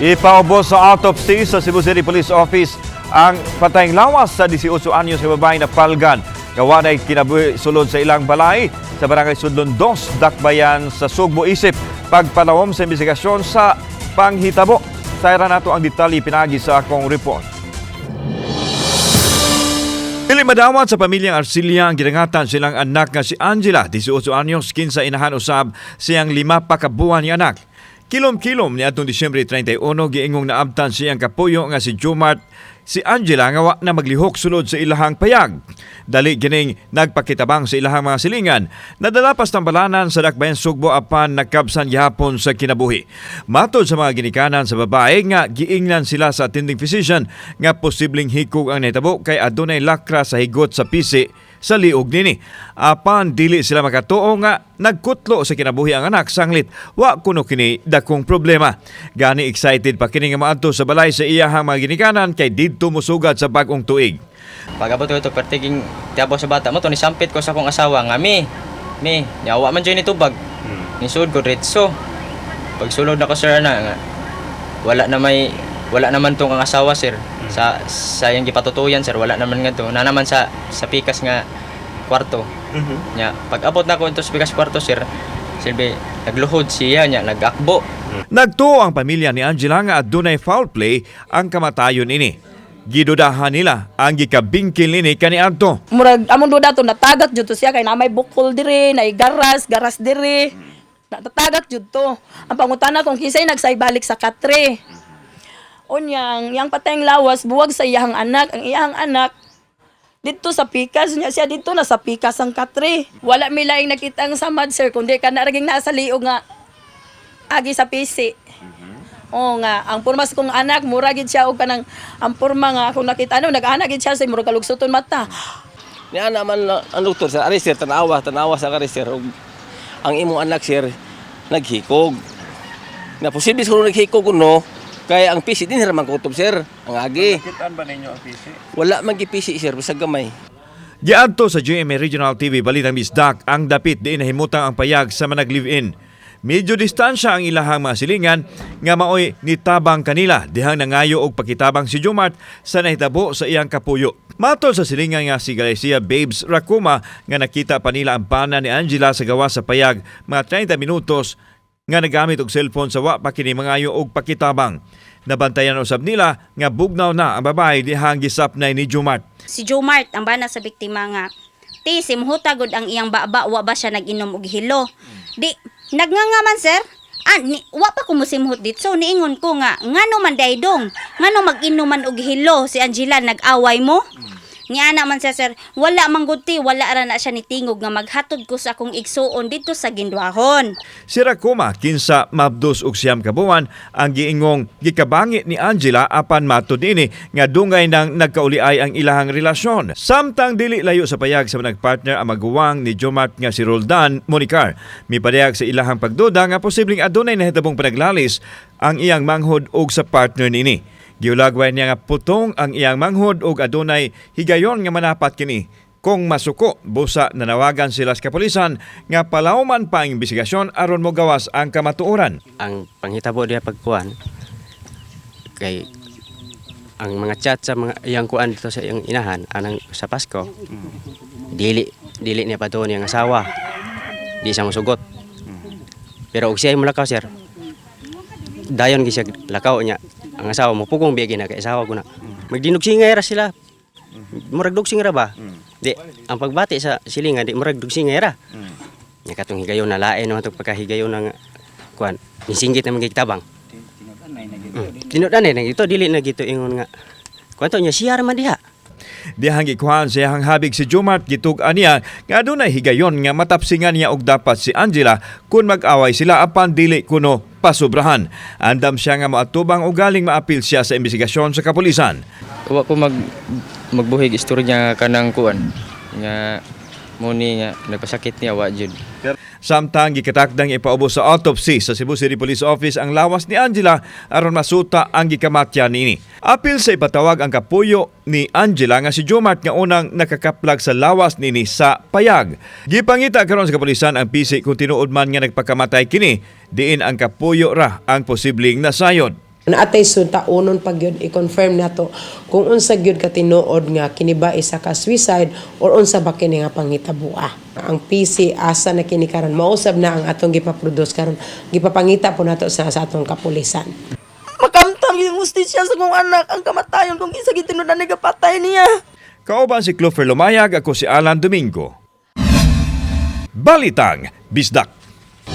Ipaubos sa autopsy sa Cebu City Police Office ang patayng lawas sa 18 anyos nga babae na palgan. Gawa na kinabuhi sulod sa ilang balay sa Barangay Sudlon 2, Dakbayan sa Sugbo isip pagpalawom sa investigasyon sa panghitabo. Sayran nato ang detalye pinagi sa akong report. Dili madawat sa pamilyang Arcilia ang gidangatan silang anak nga si Angela, 18 anyos, kinsa inahan usab siyang 5 pa ka buwan nga anak. Kilom-kilom ni atong Disyembre 31, giingong naabtan siyang kapuyo nga si Jomart si Angela nga wa na maglihok sulod sa ilahang payag. Dali kining nagpakitabang sa ilahang mga silingan. Nadala pas tambalanan sa Dakbayan Sugbo apan nakabsan gihapon sa kinabuhi. Matod sa mga ginikanan sa babae nga giingnan sila sa attending physician nga posibleng hikog ang nahitabo kay adunay lakra sa higot sa pisi sa liog nini. Apan dili sila makatuo nga nagkutlo sa kinabuhi ang anak sanglit wa kuno kini dakong problema. Gani excited pa kini nga maadto sa balay sa iyahang mga ginikanan kay didto mosugad sa bag-ong tuig. Pag abot ko ito, pertiging tiyabo sa bata mo, to nisampit ko sa akong asawa nga, "Mi, mi," yawa man dyan ni tubag. Nisud ko, diretso. Pagsulod na ko, sir, na nga, wala na may, wala naman tong ang asawa, sir. Sa iyang gipatutuyan, sir, wala naman nga to. Na naman sa pikas nga kwarto. Nya, pag abot na ko ito sa pikas kwarto, sir, silbi, nagluhod siya nya, nagakbo. Nagtuo ang pamilya ni Angela nga adunay foul play ang kamatayon ini. Gidudahan nila ang gikabingkil nini kaniadto. Murag among duda to natagak jud to siya kay na may bukol diri, na garas, garas diri. Natagak jud to. Ang pangutana kung kinsay nagsaybalik sa katre. Unyang yang patayng lawas buwag sa iyang anak, ang iyang anak didto sa pikas niya siya didto na sa pikas ang katre. Wala mi laing nakita ang samad, sir, kundi kana raging nasa liog nga agi sa pisi. Oo nga, ang porma sa kong anak, mura gid siya og kanang ang porma nga akong nakita ano, nag-anak gid siya sa murag kalugsuton mata. Niya naman ang doktor, sir, ari sir, tanawa, tanawa sa kari sir. Ug ang imong anak, sir, naghikog. Na posible siguro naghikog no, kay ang pisi din man kutob, sir, ang agi. Nakitaan ba ninyo ang pisi? Wala man gipisi, sir, bisag gamay. Giadto sa GMA Regional TV Balitang Bisdak ang dapit diin nahimutang ang payag sa manag live-in. Medyo distansya ang ilahang mga silingan nga maoy nitabang kanila dihang nangayo og pakitabang si Jomart sa nahitabo sa iyang kapuyo. Matod sa silingan nga si Galicia Babes Rakuma nga nakita pa nila ang bana ni Angela sa gawas sa payag mga 30 minutos nga nagamit og cellphone sa wa pa kini mangayo og pakitabang. Nabantayan usab nila nga bugnaw na ang babae dihang gisapnay ni Jomart. Si Jomart ang bana sa biktima nga, "Ti, simhuta gud ang iyang baba, wa ba siya nag-inom og hilo?" Di nagnganga man, sir. Ah, ni, wa pa ko mosimhot dito. Niingon ko nga, "Ngano man day dong? Ngano mag-inom man og hilo si Angela, nag-away mo?" Niana man siya, sir, "Wala man gud, ti, wala ra na siya nitingog nga maghatod ko sa akong igsuon dito sa Guinduahon." Si Rakuma, kinsa mabdos og 9 ka buwan, ang giingong gikabangi ni Angela apan matud niini nga dungay nang nagkauliay ang ilahang relasyon. Samtang dili layo sa payag sa nagpartner ang maguwang ni Jomart nga si Roldan Monicar. Mipadayag sa ilahang pagduda nga posibleng adunay nahitabong panaglalis ang iyang manghod og sa partner niini. Giulagway niya nga putong ang iyang manghod og adunay higayon nga manapat kini kung masuko. Busa nanawagan sila sa kapulisan nga palawman pa ang investigasyon aron mogawas ang kamatuoran. Ang panghitabo diha pagkuan kay ang mga chat sa mga iyang kuan dito sa iyang inahan anang sa Pasko, dili dili niya patuon iyang asawa, di siya mosugot, pero og siya molakaw, sir, dayon gi siya lakaw niya ang asawa mo pugong biyagi na kay asawa ko na magdinugsingay ra sila, murag dugsing ra ba. Di ang pagbati sa silingan, di murag dugsingay ra nya katong higayon na lain naman tong pagkahigayon nga kuan nisinggit na magigtabang. Tinud-anay na gito, dili na gito ingon nga kuan to nya siya ra man diha. Dihang gikuhan sa iyang habig si Jomart, gitug-an niya nga adunay higayon nga matapsingan niya og dapat si Angela kung mag-away sila apan dili kuno pasubrahan. Andam siya nga moatubang og galing maapil siya sa investigasyon sa kapulisan. Wa ko magbuhig istorya nga kanang kuan nga mo ni nga nagpasakit niya, wa jud. Samtang gikatakdang ipaubos sa autopsy sa Cebu City Police Office ang lawas ni Angela aron masuta ang gikamatyan niini. Apil sa ipatawag ang kapuyo ni Angela nga si Jomart nga unang nakakaplag sa lawas niini sa payag. Gipangita karon sa kapulisan ang pisi kung tinuod man nga nagpakamatay kini, diin ang kapuyo ra ang posibleng nasayod. Naatay suntaonon pag yun, i-confirm nato kung unsa gyud ka tinuod nga kini ba isa ka suicide or unsa ba kini nga panghitaboa. Ang PC asa na kini karon, mausab na ang atong gipaproduce karon, gipapangita po nato sa atong kapulisan. Makamtang yung hustisya sa kong anak ang kamatayon kung kinsa gitinud-an ni gapatay niya. Kauban si Clover Lumayag, ako si Alan Domingo. Balitang Bisdak.